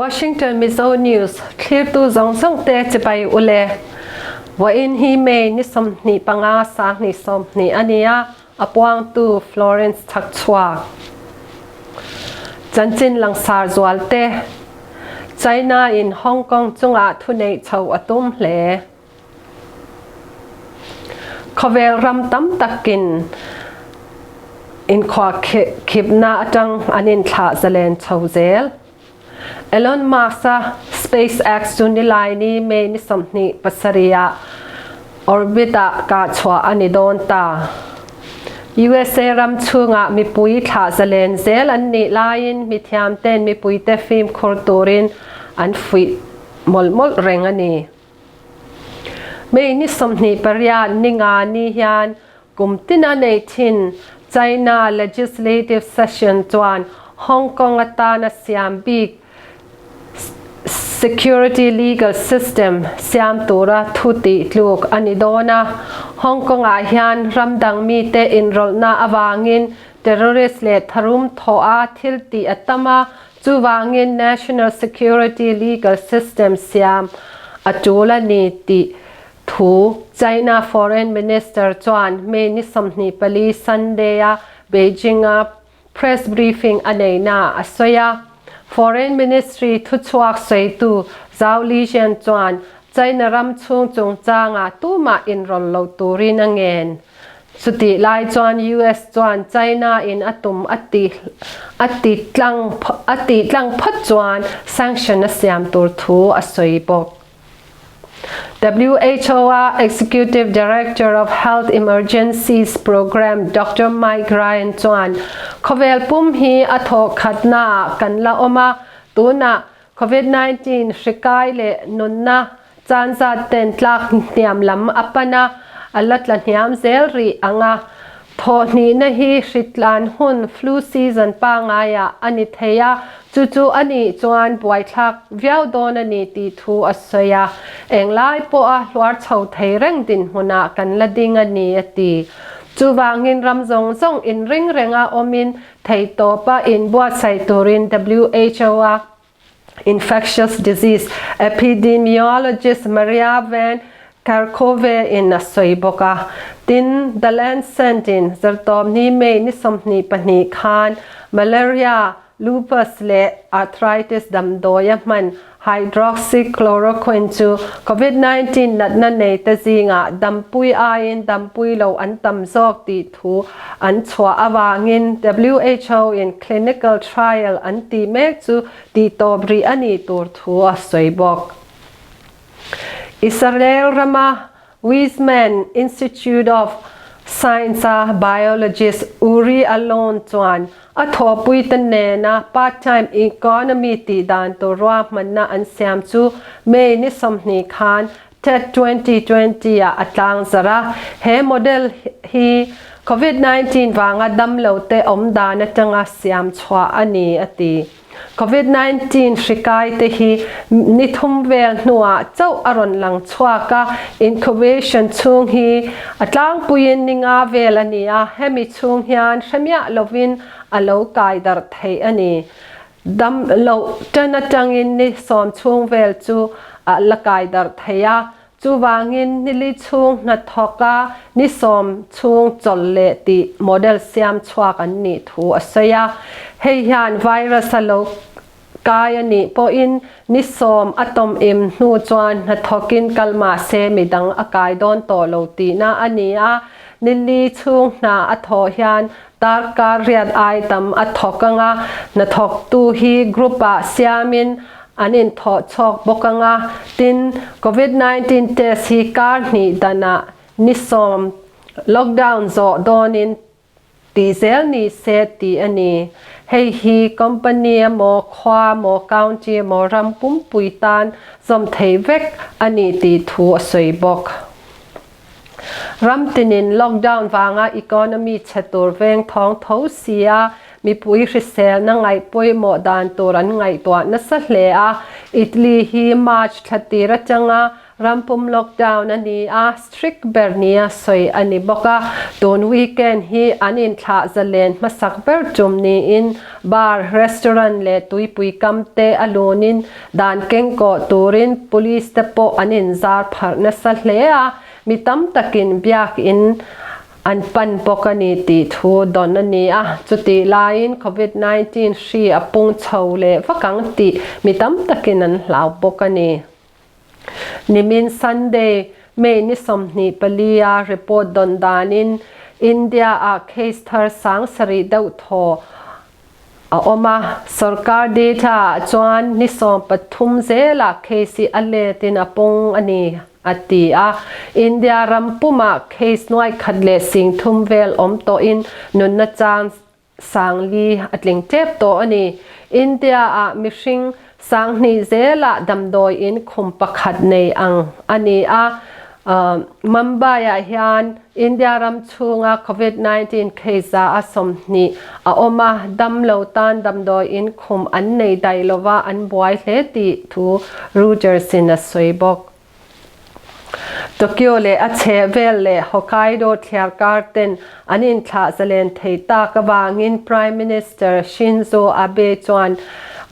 Washington Mizo News thlirtu zawng zawng te chibai ule. Vawiin hi May ni 25 2020 a ni a, a puangtu Florence Chhakchhuak. Chanchin langsar zualte China in Hong Kong chungah thuneih chho a tum hle. Khawvel ram tam takin inkhuahkhipna atang an inthlah zalen chho zel. Elon Musk-a SpaceX chu Nilaini May ni 27 ah orbit-ah kahchhuah a ni dawn ta. USA ram chhungah mipui thlah zalen zel an nih laiin mithiamten mipuite fimkhur turin an fuih mawlh mawlh reng a ni. May ni 28 ninga ni hian kum tina nei thin China Legislative Session chuan Hong Kong atana siam bik Security Legal System siam tura thu tih tluk a ni dawn a. Hong Kong-ah hian ram dang mite inrawlhna avangin terrorist leh tharum thawha thil tih a tam a, chuvangin National Security Legal System siam a tul a ni tih thu China Foreign Minister chuan May ni 24 Sunday-a Beijing-a Press briefing a neihna a sawi a. Foreign Ministry thuchhuak sawitu Zhao Lijian chuan China ram chhung chungchangah tumah inrawlh lo turin a ngen. Chutih lai chuan US chuan China in a tum a ti a ti tlang a tih tlang phawt chuan sanction a siam tur thu a sawi bawk. WHO-a Executive Director of Health Emergencies Program Doctor Mike Ryan chuan khawvel pum hi a thawh khatnaah kan la awm a, tunah COVID-19 hri kai leh nunna chan zat ten tlak hniam lam a pan a, a la tla hniam zel rih ang a. Thawhhnihna hi hritlan hun, flu season, pangaiah a ni thei a, chu chu a nih chuan buaithlak viau dawn a ni tih thu a sawi a, englai pawha hluar chho thei reng dinhmunah kan la ding a ni a ti. Chuvangin ram zawng zawng inring renga awmin theihtawpa inbuatsaih turin WHO-a Infectious disease epidemiologist Maria Van Kerkhove in a sawi bawk a. Tin, The Lancet in Zirtawpni May ni 22 khan malaria, lupus leh arthritis damdawi a hman hydroxychloroquine chu Covid-19 natna nei te zingah dampui aiin dampui lo an tam zawk tih thu an chhuah avangin WHO in clinical trial an tih mek chu tihtawp rih a nih tur thu a sawi bawk. Israel rama Weizmann Institute of Science-a biologist Uri Alon chuan a thawhpuite nena part-time economy tih dan tur ruahmanna an siam chu May ni 20 khan TED 2020 ah a tlangzarh a, he model hi Covid 19 vanga damlote awm dan atanga siam chhuah a ni a ti. Covid 19 hri kai te hi ni thum vel hnuah chauh a rawn lang chhuak a, incubation chhung hi a tlangpuiin ni nga vel a ni a, hemi chhung hian hre miah lovin a lo kai darh theih a ni. Dam loh ṭan aṭangin ni sawm chhung vel chu a la kai darh thei a, chuvangin nili chhung hnathawk a ni sawm chhung chawlh leh tih model siam chhuak an nih thu a sawi a. Hei hian virus a lo kai a nih pawhin ni sawm a tawm im hnu chuan hnathawkin kal mah se midang a kai dawn tawh lo tihna a ni a, nili chhung hna a thawh hian Darkar riat ai tam a thawk ang a, hnathawktu hi group-ah siamin an inthawh chhawk bawk ang a, tin, Covid 19 test hi kar hnih danah ni sawm lockdown zawh dawnin tih zel ni se tih a ni. Hei hi company emaw, khua emaw, county emaw ram pumpui tan zawm thei vek a ni tih thu a sawi bawk. Ram tinin lockdown vanga economy chhe tur veng thawng tho sia mipui hriselna ngaih pawimawh dan tur an ngaihtuah nasa hle a. Italy hi March thla tir atanga Rampum lockdown a ni a, strict ber nia sawi a ni bawk a. Tun weekend hi an inthlah zalen hmasak ber tum niin bar, restaurant leh tuipui kam te a lunin dan kengkawh turin police te pawh an inzar pharh nasa hle a, mi tam takin biakin an pan bawk a ni tih thu dawn a ni a. Chutih laiin Covid 19 hri a pung chho leh vak ang tih mi tam takin an hlau bawk a ni. Nimin Sunday, May ni 24 a report dawn danin India ah case thar 7000 deuh thaw a awm a, sorkar data ah chuan ni 13 zelah case hi a letin a pung a ni, a ti a. India ram pumah case 1,300 vel awm tawhin nunna chang 4000 a tling tep tawh a ni. India ah mihring 2000 zelah damdawi in khum pakhat nei ang a ni a. Mumbai ah hian India ram chhunga Covid 19 case a 20 a awm a, dam lo tan damdawi in khum an nei daih lova an buai hle tih thu Reuters in a sawi bawk. Tokyo leh a chhehvel leh Hokkaido thliarkar ten an inthlah zalen thei tak avangin Prime Minister Shinzo Abe chuan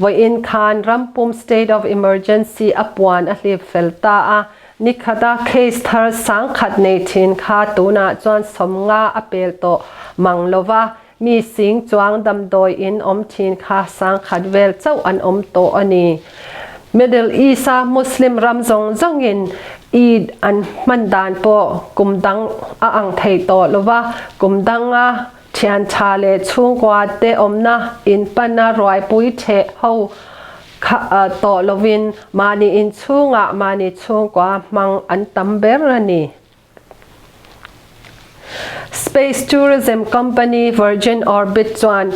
vawiin khan rampum state of emergency a puan a hlip fel ta a. Nikhata case thar 1000 nei thin kha tunah chuan 50 a pel tawh mang lova, mi sing chuang damdawi in awm thin kha 1000 vel chauh an awm tawh a ni. Middle East-a Muslim ram zawng zawngin Eid an hman dan pawh kum dang a ang thei tawh lova, kum danga thian tha leh chhungkua te awmna in pana ruaipui theh ho kha tawh lovin mahni inchhungah mahni chhungkua hmang an tam ber a ni. Space tourism company Virgin Orbit chuan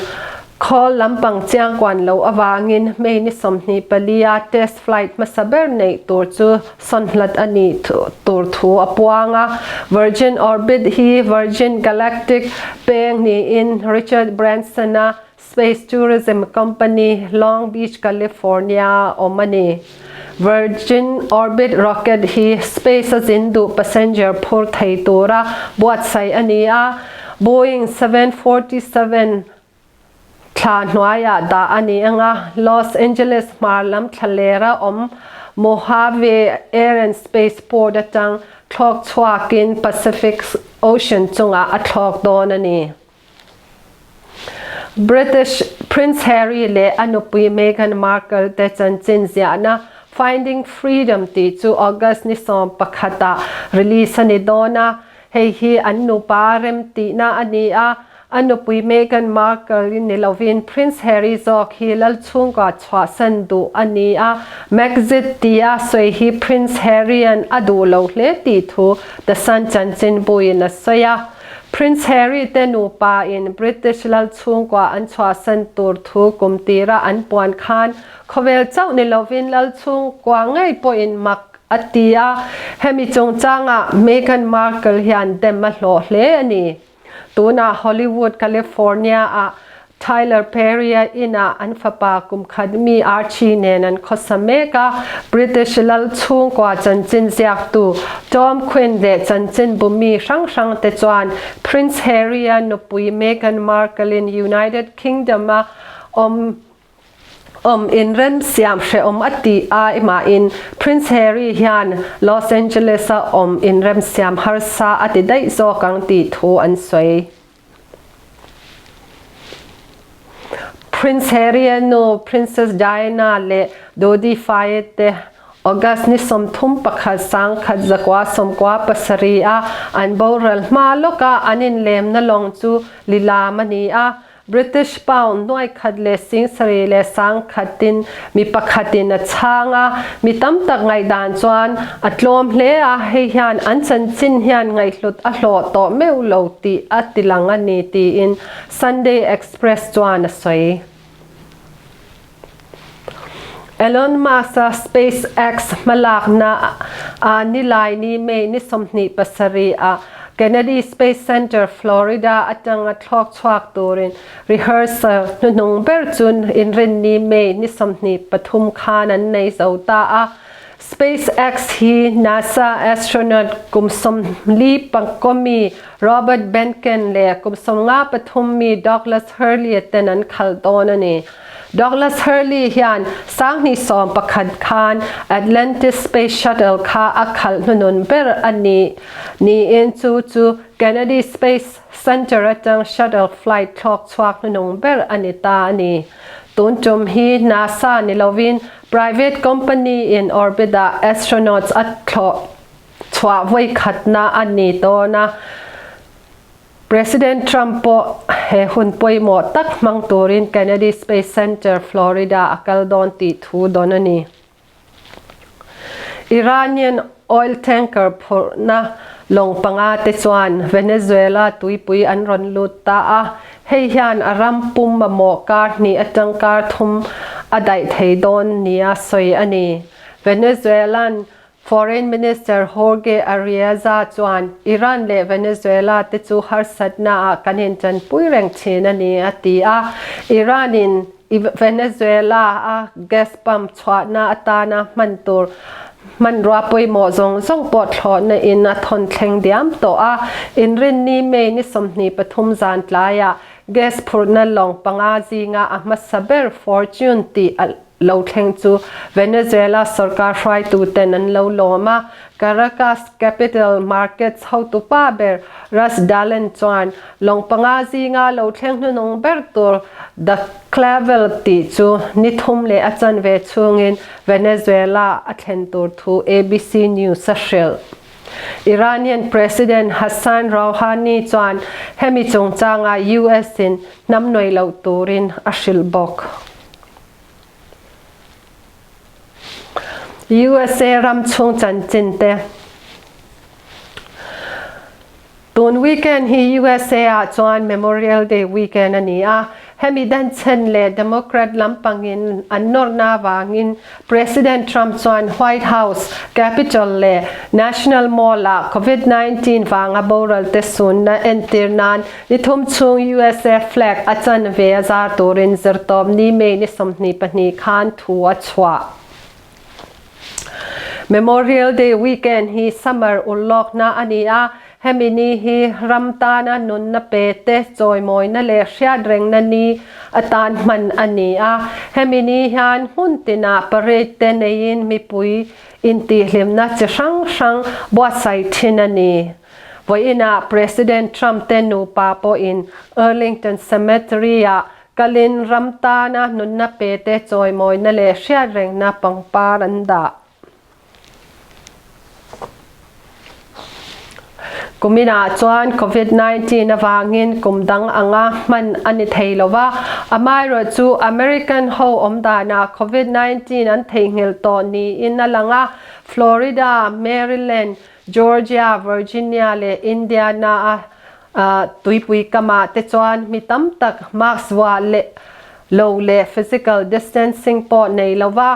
khawl lampang chiangkuan lo avangin May ni 24 a test flight hmasa ber neih tur chu sawnhlat a nih tur thu a puang a. Virgin Orbit hi Virgin Galactic peng niin Richard Branson-a Space Tourism Company, Long Beach, California a awm a ni. Virgin Orbit rocket hi space a zin duh passenger phur thei tura buatsaih a ni a, Boeing 747 thla hnuaiah dah a ni ang a, Los Angeles hmar lam thlalera awm Mojave Air and Space Port atang thlawk chhuakin Pacific Ocean chungah a thlawk dawn a ni. British Prince Harry leh a nupui Meghan Markle te chanchin ziahna Finding Freedom tih chu August ni 11 ah release a ni dawn a, hei hi an nupa remtihna a ni a, a nupui Meghan Markle ni lovin Prince Harry zawk hi lal chhungkua chhuahsan duh a ni a, Megxit tia sawi hi Prince Harry-a'n a duh lo hle tih thu The Sun chanchinbuin a sawi a. Prince Harry te nupa in British lal chhungkua an chhuahsan tur thu kum tira an puan khan khawvel chauh ni lovin lal chhungkua ngei pawhin mak a ti a, hemi chungchangah Meghan Markle hian dem a hlawh hle a ni. Tunah Hollywood, California ah Tyler Perry-a inah an fapa kum khat mi Archie nen an khawsa mek a, British lal chhungkua chanchin ziaktu Tom Quinn leh chanchinbu mi hrang hrang te chuan Prince Harry-a nupui Meghan Markle-in United Kingdom-a awm awm inremsiam hrehawm a tih ai mahin Prince Harry hian Los Angeles-a awm inremsiam harsa a ti daih zawk ang tih thu an sawi. Prince Harry-a nu Princess Diana leh Dodi Faye te August ni 31 1997 a an boral hma lawka an inlemna lawng chu lilam a ni a. British pound 1,700,000 in mi pakhatin a chhang a, mi tam tak ngaihdan chuan a tlawm hle a, hei hian an chanchin hian ngaihhlut a hlawh tawh meuh lo tih a tilang a ni tiin Sunday Express chuan a sawi. Elon Musk-a SpaceX hmalakna a Nilaini May ni 27 ah Kennedy Space Center, Florida atanga thlawk chhuak turin rehearsal hnuhnung ber chu Inrinni May ni 23 khan an nei zo ta a. SpaceX hi NASA astronaut kum 40 mi Robert Behnken leh kum 53 mi Douglas Hurley ten an khalh dawn a ni. Douglas Hurley hian 2011 khan Atlantis Space Shuttle kha a khalh hnunun ber a ni niin chu chu Kennedy Space Center atang shuttle flight thlawk chhuak hnunung ber a ni ta a ni. Tun tum hi NASA ni lovin private company in orbit ah astronauts a thlawh chhuah vawi khatna a ni dawn a. President Trump pawh he hun pawimawh tak hmang turin Kennedy Space Center, Florida a kal dawn tih thu dawn a ni. Iranian oil tanker phurhna lawng panga te chuan Venezuela tuipui an rawn lut ta a, hei hian a ram pum mamawh kar hnih atang kar thum a daih thei dawn nia sawi a ni. Venezuelan Foreign Minister Jorge Arreaza chuan Iran leh Venezuela te chu harsatna ah kan intanpui reng thin a ni a ti a, Iran in Venezuela a gas pump chhuahna atana hman tur hmanrua pawimawh zawng zawng pawh thlawhna in a thawn thleng diam tawh a. Inrinni May ni 23 zan tlaiah gas phurhna lawng panga zinga a hmasa ber Fortune tih a lo thleng chu Venezuela sorkar hruaituten an lo lawm a, Caracas capital markets hotupa ber Russ Dallen chuan lawng panga zinga lo thleng hnunung ber tur The Clavel tih chu ni thum leh a chanve chhungin Venezuela a thlen tur thu ABC News a hrilh. Iranian President Hassan Rouhani chuan hemi chungchanga US in hnamhnawih loh turin a hrilh bawk. USA ram chhung chanchin te. Tun weekend hi USA ah chuan Memorial Day weekend a ni a. Hemi dan chen leh Democrat lampangin an nawrna avangin President Trump chuan White House, Capitol leh National Mall ah Covid 19 vanga boral te sunna entir nan Ni thum chhung usa flag a chanve a zar turin zirtawpni May ni 22 khan thu a chhuah. Memorial Day weekend hi summer urlawkna a ni a, hemi ni hi ram tana nunna pe te chawimawina leh hriatrengna ni atan hman a ni a. Hemi ni hian hmun tinah parade te neiin mipui intihhlimna chi hrang hrang buatsaih thin a ni. Vawiinah President Trump te nupa pawhin Arlington Cemetery-ah kalin ram tana nunna pe te chawimawina leh hriatrengna pangpar an dah. Kuminah chuan Covid 19 avangin kum dang anga hman a ni thei lo va, amaherawhchu American ho awm danah Covid 19 an theihnghilh tawh niin a lang a, Florida, Maryland, Georgia, Virginia leh Indiana a tuipui kamah te chuan mi tam tak mask vuah leh lo leh physical distancing pawh nei lova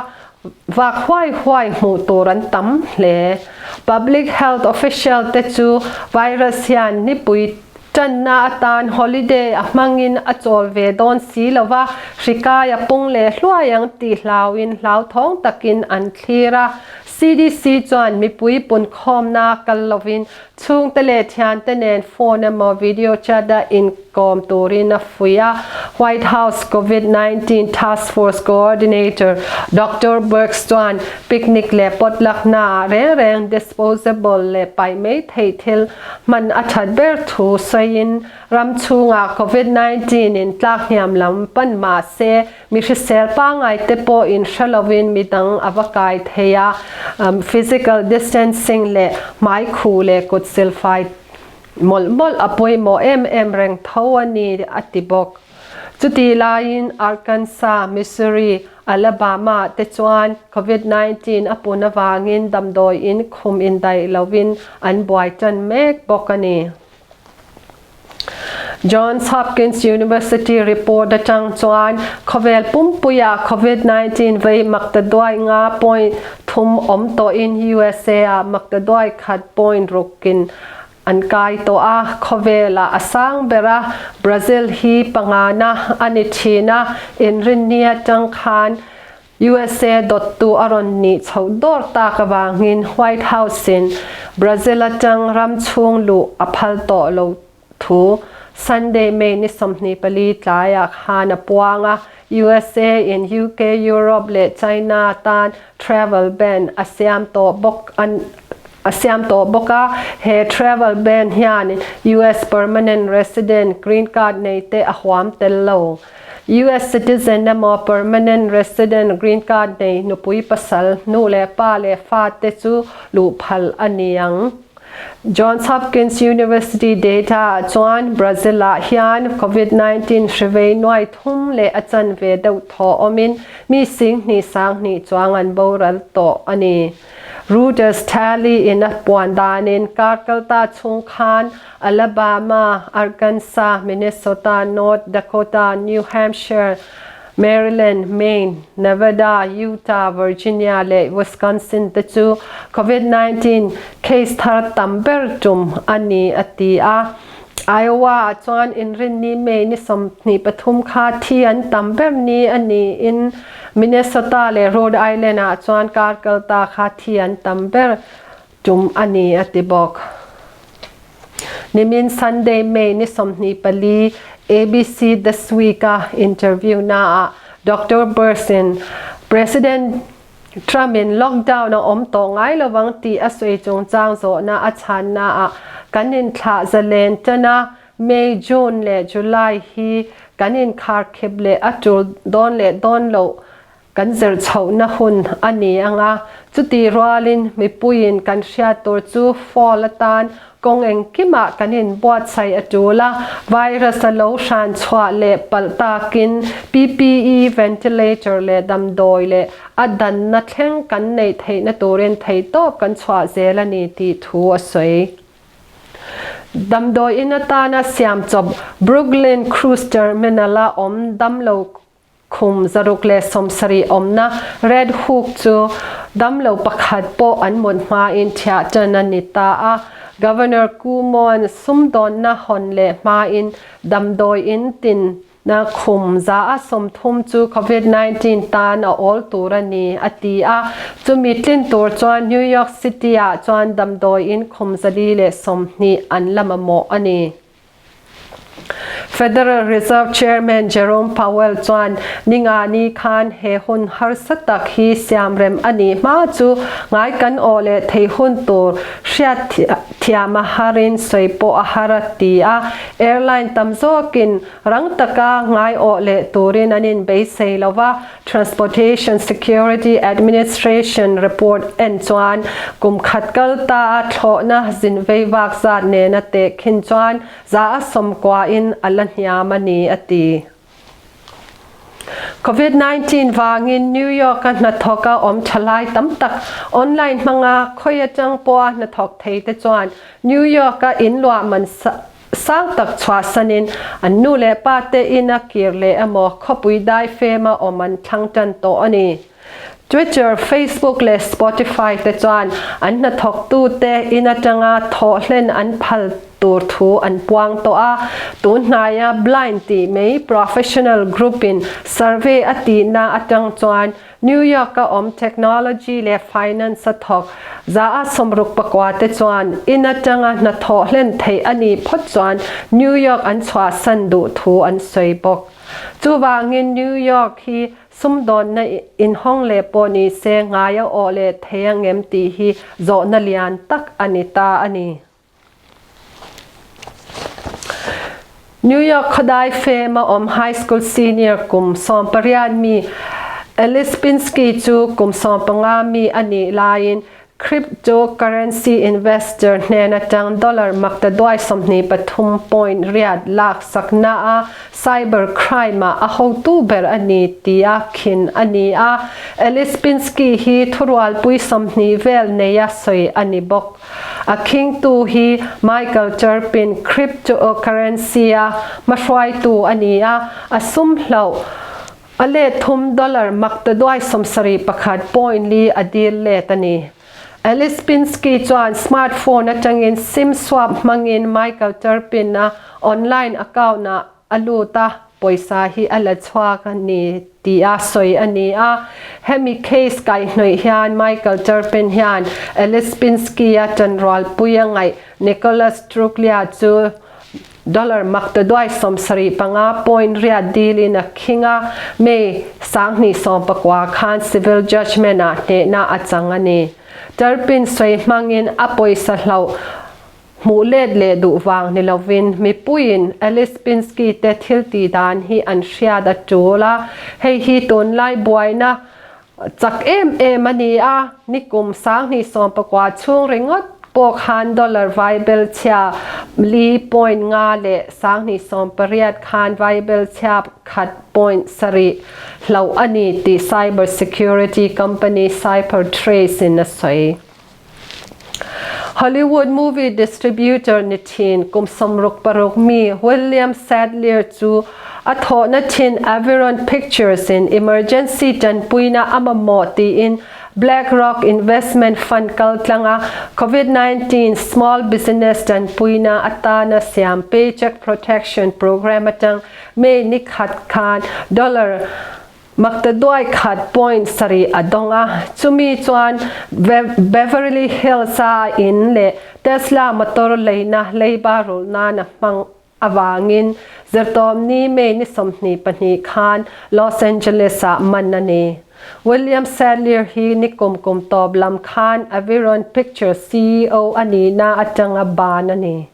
vak huai huai hmuh tur an tam hle. Public health official te chu virus hian nipui tanna atan holiday a hmangin a chawl ve dawn si lova hri kai a pung leh hluai ang tih hlauin hlauthawng takin an thlir a. CDC chuan mipui punkhawmna kal lovin chhungte leh thiante nen phone emaw video chat a inkawm turin a fuih a. White House Covid 19 Task Force Coordinator Doctor Birx chuan picnic leh potluck naah reng reng disposable leh paih mai theih thil hman a that ber thu sawiin ram chhungah Covid 19 in tlak hniam lam pan mah se Mi hrisel pangngai te pawh in hre lovin midang a va kai thei a, physical distancing leh hmai khuh leh kut silfai mawlh mawlh a pawimawh em em reng tho a ni a ti bawk. Chutih laiin Arkansas, Missouri, Alabama te chuan Covid 19 a pun avangin damdawi in khum indaih lovin an buai tan mek bawk a ni. Johns Hopkins University report atang chuan khawvel pumpuia Covid 19 vei maktaduai nga point thum awm tawhin USA ah maktaduai khat point rukin an kai tawh a, khawvelah a sang ber a, Brazil hi pangana a ni thin a, inrinni atang khan. USA dawttu a rawn nih chhoh dawr tak avangin White House-in Brazil atang ram chhung luh a phal tawh lo thu Sunday May ni 24 tlaiah khan a puang a, USA in UK, Europe leh China tan travel ban a siam tawh bawk a siam tawh bawk a, he travel ban hian US permanent resident green card nei te a huam tel lo. US citizen emaw permanent resident green card nei nupui pasal, nu leh pa leh fa te chu luh phal a ni ang. Johns Hopkins University data ah chuan Brazil ah hian Covid 19 hrivei nuai thum leh a chanve deuh thaw awmin mi 20,000 2 chuang an boral tawh a ni. Reuters tally in a puan danin kar kalta chhung khan Alabama, Arkansas, Minnesota, North Dakota, New Hampshire, Maryland, Maine, Nevada, Utah, Virginia leh Wisconsin te chu Covid-19 case thar tam ber tum a ni a ti a. Iowa ah chuan Inrinni May ni 23 kha thi an tam ber ni a niin Minnesota leh Rhode Island ah chuan kar kalta kha thi an tam ber tum a ni a ti bawk. Nimin Sunday May ni 24 ABC This Week a interview na ah Doctor Bursin President Trump in lockdown a awm tawh ngai lovang tih a sawi chungchang zawhna a chhanna ah kan inthlah zalen tan a, May, June leh July hi kan inkharkhip leh a tul dawn leh dawn loh kan zir chhohna hun a ni ang a, chuti rualin mipuiin kan hriat tur chu fall atan kawng engkimah kan inbuatsaih a tul a, virus a lo hran chhuah leh palh takin PPE, ventilator leh damdawi leh a danna thleng kan neih theihna turin theihtawp kan chhuah zel a ni tih thu a sawi. Damdawiin atana siam chawp Brooklyn Cruise Terminal-a awm damlo Khum 170 awmna Red Hook chu damlo pakhat pawh an mut hmain thiah tan a ni ta a. Governor Cuomo-a'n sumdawnna hawn leh hmain damdawi in tinna khum 130 chu Covid 19 tan a awl tur a ni, a ti a. Chumi tlin tur chuan New York City-ah chuan damdawi in khum 420 an la mamawh a ni. Federal Reserve Chairman Jerome Powell chuan Ningani khan he hun harsa tak hi siamrem a nih hma chu ngai kan awh leh thei hun tur hriat thiam a harin sawi pawh a har a ti a. Airline tam zawkin rang taka ngai awh leh turin an inbeisei lo va, Transportation Security Administration report en chuan kum khat kal ta a thlawhna zin vei vak zat nena tehkhin chuan 90% in a la hniam a ni, a ti. Covid-19 vangin New York a hnathawk a awm thalai tam tak online hmanga khawi atang pawha hnathawk thei te chuan New York a inluah man Sang tak chhuahsanin an nu leh pa te ina kir leh emaw khawpui dai fema awm an thlang tan tawh a ni. Twitter, Facebook leh Spotify te chuan an hnathawktute in atanga thawh hlen an phal tur thu an puang tawh a. Tun hnaia Blind tih mai professional group in survey a tihna atang chuan New York-a awm technology leh finance-a thawk 69% te chuan in atanga hnathawh hlen theih a nih phawt chuan New York an chhuahsan duh thu an sawi bawk. Chuvangin New York hi sumdawnna inhawng leh pawh ni se ngai a awh leh thei angem tih hi zawhna lian tak a ni ta a ni. New York khawdai fem a awm high school senior kum 18 mi Ellis Pinsky chu kum 15 mi a nih laiin cryptocurrency investor hnen atang dollar maktaduai 23.8 lak sakna a cyber crime ah a hotu ber a ni tia khin a ni a. Ellis Pinsky hi thurualpui 20 vel neia sawi a ni bawk. A khingtu hi Michael Terpin cryptocurrency-a hmahruaitu a ni a, a sum hloh a let thum dollar maktaduai 71 point li a dil let a ni. Alice Pinsky chuan smartphone atangin sim swap hmangin Michael Terpin-a online account-ah a lut a. pawisa hi a la chhuak a ni tia sawi a ni a. Hemi case kaihhnawih hian Michael Terpin hian Alice Pinsky-a ṭanrualpui a ngaih Nicholas Truglia chu Dollar maktaduai 75 point riat dilin a khing a, May 2019 khan civil judgement ah hnehna a chang a ni. Turpin sawi hmangin a pawisa hlauh hmuh let leh duh vang ni lovin mipuiin Alice Pinsky te thil tih dan hi an hriat a tul a, hei hi tunlai buaina Chak em em a ni a, nikum 2019 chhung ringawt pawh khan dollar vaibel chhia li point nga leh 2018 khan vaibel chhia khat point sarih hloh a ni tih cyber security company CipherTrace in a sawi. Hollywood movie distributor ni thin kum 66 mi William Sadlier cu a thawhna thin Aviron Pictures in emergency tanpuina a mamawh tiin BlackRock Investment Fund kaltlanga COVID-19 small business tanpuina atana siam Paycheck Protection Program atang May ni khat khan dollar Maktaduai khat point sarih a dawng a, chumi chuan Beverly Hills-a in leh Tesla motor leina leiba rulh nan a hmang avangin Zirtawmni May ni 22 khan Los Angeles-ah man a ni. William Sadlier hi nikum kum tawp lam khan Aviron Pictures CEO a nihna atanga ban a ni.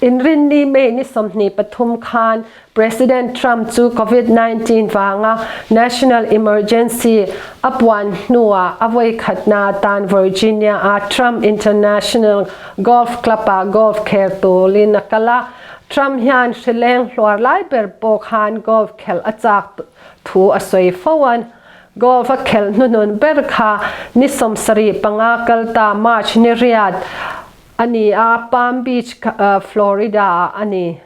Inrinni May ni 23 khan President Trump chu COVID-19 vanga national emergency a puan hnuah a voikhatna atan Virginia a Trump International Golf Club ah golf khel turin a kal a. Trump hian hrileng hluar lai ber pawh khan golf khelh a chak thu a sawi fo a. Golf a khelh hnuhnun ber kha ni 75 kal ta March ni riat a ni a, Palm Beach, Florida ah a ni.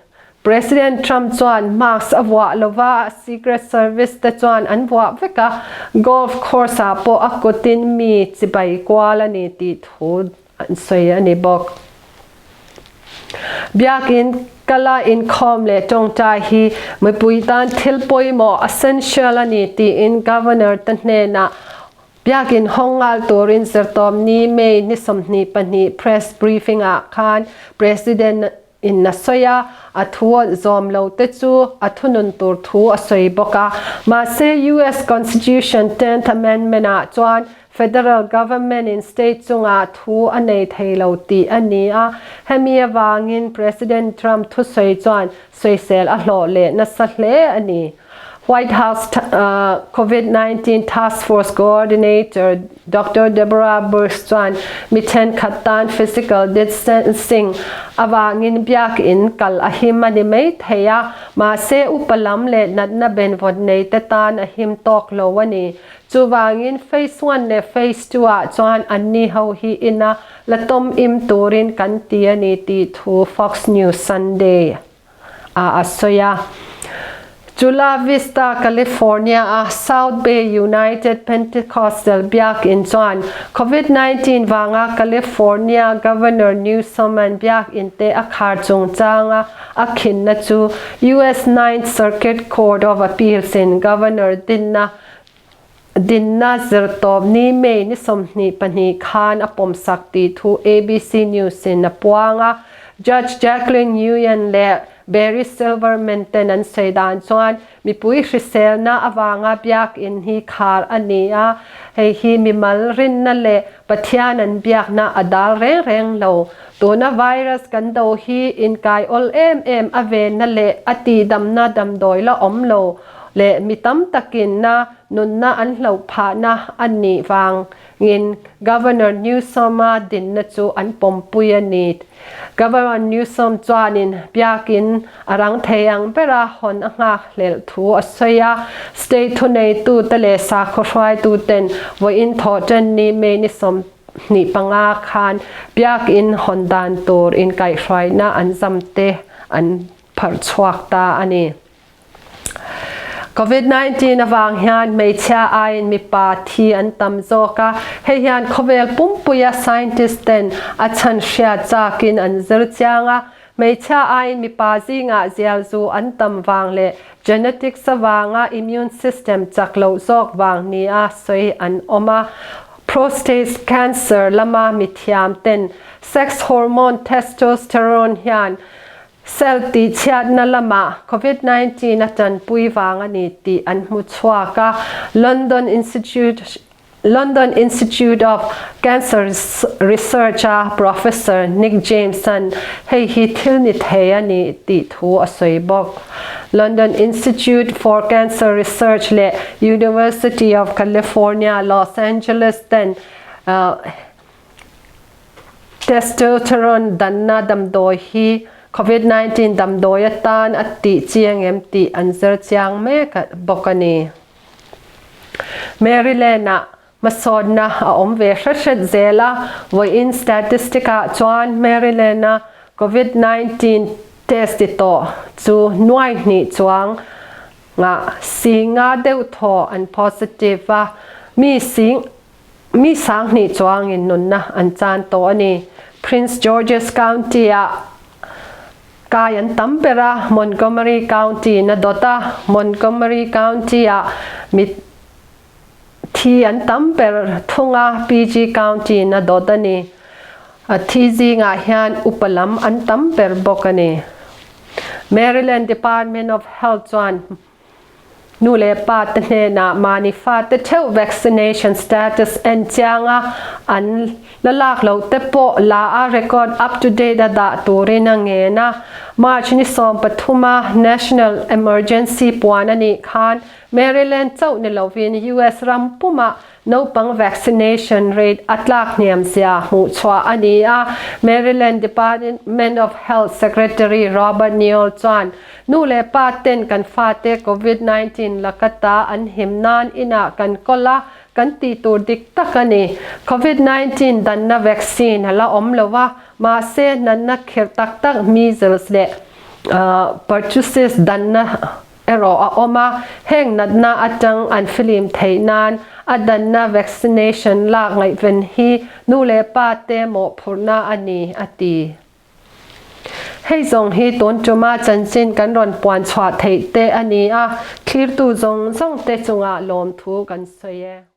President Trump chuan mask a vuah lova, Secret Service te chuan an vuah vek a, golf course ah pawh a kutin mi chibai kual a ni tih thu an sawi a ni bawk. Biakin kala inkhawm leh tawngtai hi mipui tan thil pawimawh, essential, a ni tiin Governor te hnenah Biakin hawng ngal turin Zirtawmni May ni 22 press briefing ah khan President in a sawi a, a thu zawm lo te chu a thunun tur thu a sawi bawk a. Mahse US Constitution Tenth Amendment ah chuan Federal government in state chungah thu a nei thei lo tih a ni a, hemi avangin President Trump thusawi chuan sawisel a hlawh leh nasa hle a ni. White House Covid 19 Task Force Coordinator Doctor Deborah Birx chuan mi thenkhat tan physical distancing avangin biakinn kal a him a ni mai thei a, mahse upa lam leh natna benvawt nei te tan a him tawk lo a ni. Chuvangin Phase One leh Phase Two ah chuan anni ho hi ina la tawm im turin kan ti a ni tih thu Fox News Sunday ah a sawi a. Chula Vista, California a South Bay United Pentecostal Biakinn chuan Covid 19 vanga California Governor Newsom-a'n biakinn te a khar chungchanga a khinna chu US Ninth Circuit Court of Appeals-in Governor dinna Dinna zirtawpni May ni 22 khan a pawmsak tih thu ABC News-in a puang a. Judge Jacqueline Nguyen leh Barry Silverman ten an sawi dan chuan mipui hriselna avanga biakinn hi khar a ni a, hei hi mimal rinna leh Pathian an biakna a dal reng reng lo. Tuna virus kan do hi inkai awl em em a venna leh a tihdamna damdawi la awm lo leh mi tam takin na nunna an hloh phahna a nih vangin Governor Newsom-a dinna chu an pawmpui a ni. Governor Newsom chuanin biakin a rang thei ang bera hawn a nghakhlelh thu a sawi a, state thuneitute leh sakhaw hruaituten vawiin thawh ṭan ni May ni 25 khan biakin hawn dan tur inkaihhruaina an zamte an pharh chhuak ta a ni. Covid 19 avang hian hmeichhia aiin mipa thi an tam zawk a, hei hian khawvel pumpuia scientist ten a chhan hriat chakin an zir chiang a. Hmeichhia aiin mipa zingah zial zu an tam vang leh genetics avanga immune system chak loh zawk vang nia sawi an awm a. Prostate cancer lama mithiam ten sex hormone testosterone hian cell tihchhiatna lamah Covid 19 a tanpui vang a ni tih an hmu chhuak a. London Institute London Institute of Cancer Research-a Professor Nick James-a'n hei hi thil ni thei a ni tih thu a sawi bawk. London Institute for Cancer Research leh University of California, Los Angeles ten testosterone danna damdawi hi Covid 19 damdawi atan a tih chiang em tih an zir chiang mek bawk a ni. Maryland-ah hmasawnna a awm ve hret hret zel a, vawiin statistic-ah chuan Maryland-a Covid 19 test ti tawh chu nuai hnih chuang ngah singa deuh thaw an positive a, mi sing mi sanghnih chuangin nunna an chan tawh a ni. Prince George's County-ah Kai an tam ber a, Montgomery County in a dawt a, Montgomery County-ah mi thi an tam ber thung a, PG County in a dawt a ni. A thi zingah hian upa lam an tam ber bawk a ni. Maryland Department of Health chuan Nu leh pa te hnenah mahni fate theuh vaccination status en chiang a, an la lak loh te pawh la a record up to date a dah turin a ngen a. March ni 13 a National Emergency puan a nih khan Maryland chauh ni lovin US ram pumah Naupang vaccination rate a tlak hniam zia hmuhchhuah a ni a, Maryland Department of Health Secretary Robert Neal chuan, Nu leh pa ten kan fate Covid 19 laka ta an him nan inah kan kawl a, kan tih tur dik tak a ni. Covid 19 danna vaccine a la awm lo a, mahse natna khirh tak tak measles leh pertussis danna erawh a awm a, heng natna atang an filim theih nan a danna vaccination lak ngaihven hi nu leh pa te mawhphurhna a ni, a ti. Hei zawng hi tun tuma chanchin kan rawn puan chhuah theih te a ni a, thlirtu zawng zawng te chungah lawmthu kan sawi e.